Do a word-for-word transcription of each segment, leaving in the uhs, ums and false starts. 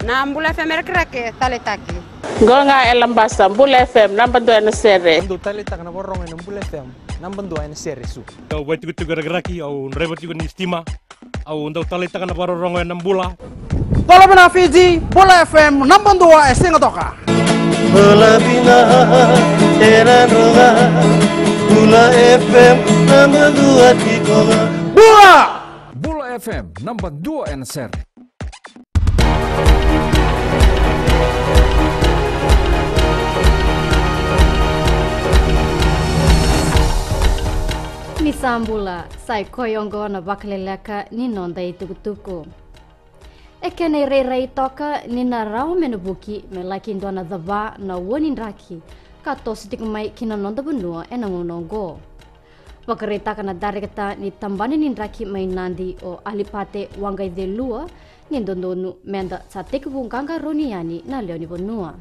Na Bula F M e Rakiraki, taleitaki. Qo ga e Labasa, Bula F M, naba dua ena sere. Au dau taleitaka na vakarorogo ena Bula F M, naba dua ena sere, Suva. Au vaitikotiko e Rakiraki, au draiva tiko ni sitima. Au dau taleitaka na vakarorogo ena Bula. Bula vinaka Fiji, Bula F M, naba dua e Sigatoka. Bula vinaka e Nadroga, Bula F M, naba dua tiko ga. Bula! Bula F M, naba dua ena sere. Ni sa bula, sa i koya oqo na vakaleleka ni noda itukutuku. E kena irairai toka ni na rawa me na vuki me laki dua na cava na ua ni draki ka toso tiko mai ki na noda vanua ena gauna oqo. Vakaraitaka na dareketa ni tabana ni draki mai Nadi o Alipate Waqaicelua ni dodonu meda sa tekivu qaqarauni yani na lewe ni vanua.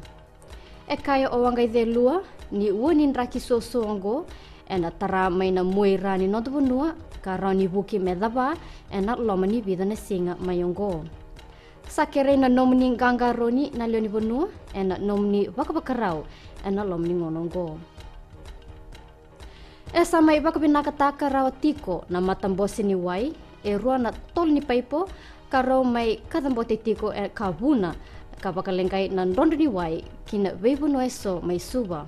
E kaya o Waqaicelua ni ua ni draki suasua oqo ena tara mai na mua i ra ni noda vanua ka rawa ni vuki me cava ena loma ni vica na siga mai oqo. Sa kerei na nomuni qaqarauni na lewe ni vanua ena nomuni vakavakarau ena loma ni gauna oqo. E sa mai vakavinakataka rawa tiko na matabose ni wai e rua na tolo ni paipo ka rau mai kacabote tiko e ka vuna ka vakaleqai na drodro ni wai ki na veivanua eso mai Suva.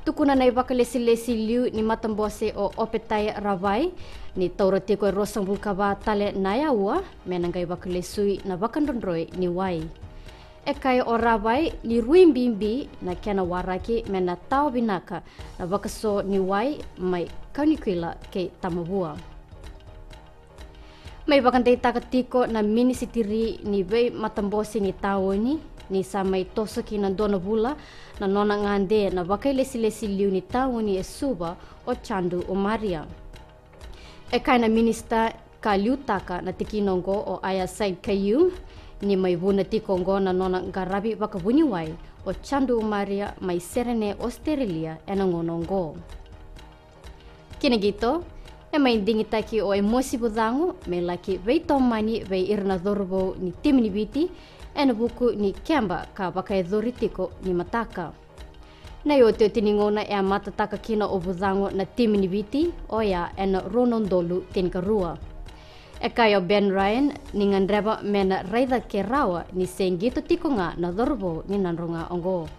Tukuna na ivakalesilesi liu ni matabose o Opetai Ravai ni taura tiko e ruasagavulu ka va tale na aua me na qai vakalesui na vakadrodroi ni wai. E kaya o Ravai ni rui bibi na kena waraki me na tawa vinaka na vakaso ni wai mai Kaunikuila kei Tamavua. Mai vakadeitaka tiko na minisitiri ni veimatabose ni taoni ni sa mai toso ki na dua na vula na nona gade na vakailesilesi liu ni taoni e Suva o Chandu Umaria. E kaya na minisita ka liutaka na tikina oqo o Aya Said Kayum ni mai vuna tiko oqo na nona qaravi vakavuniwai o Chandu Umaria mai Serene, Ositerelia ena gauna oqo. Kina qito, e mai digitaki o Emosi Vucago me laki veitomani vei ira na cauravou ni timi ni Viti ena vuku ni keba ka vakayacori tiko ni mataka. Na iotioti ni gauna e a matataka kina o Vucago na timi ni Viti oya ena rua na udolu tinikarua. E kaya o Ben Ryan ni gadreva me na raica ke rawa ni se qito tiko ga na cauravou ni Nadroga oqo.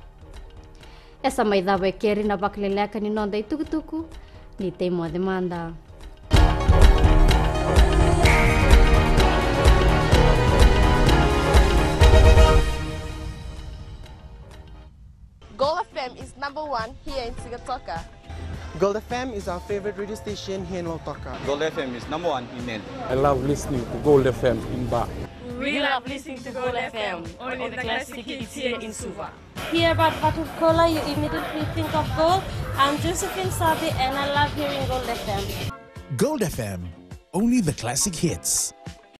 E sa mai cava e keri na vakaleleka ni noda itukutuku, ni tei moce mada. Gold F M is number one here in Sigatoka. Gold F M is our favorite radio station here in Lautoka. Gold F M is number one in Nadi. I love listening to Gold F M in Ba. We love listening to Gold F M, only the classic hits here in Suva. Hear about Vatukoula, you immediately think of gold. I'm Josephine Sabi and I love hearing Gold F M. Gold F M, only the classic hits.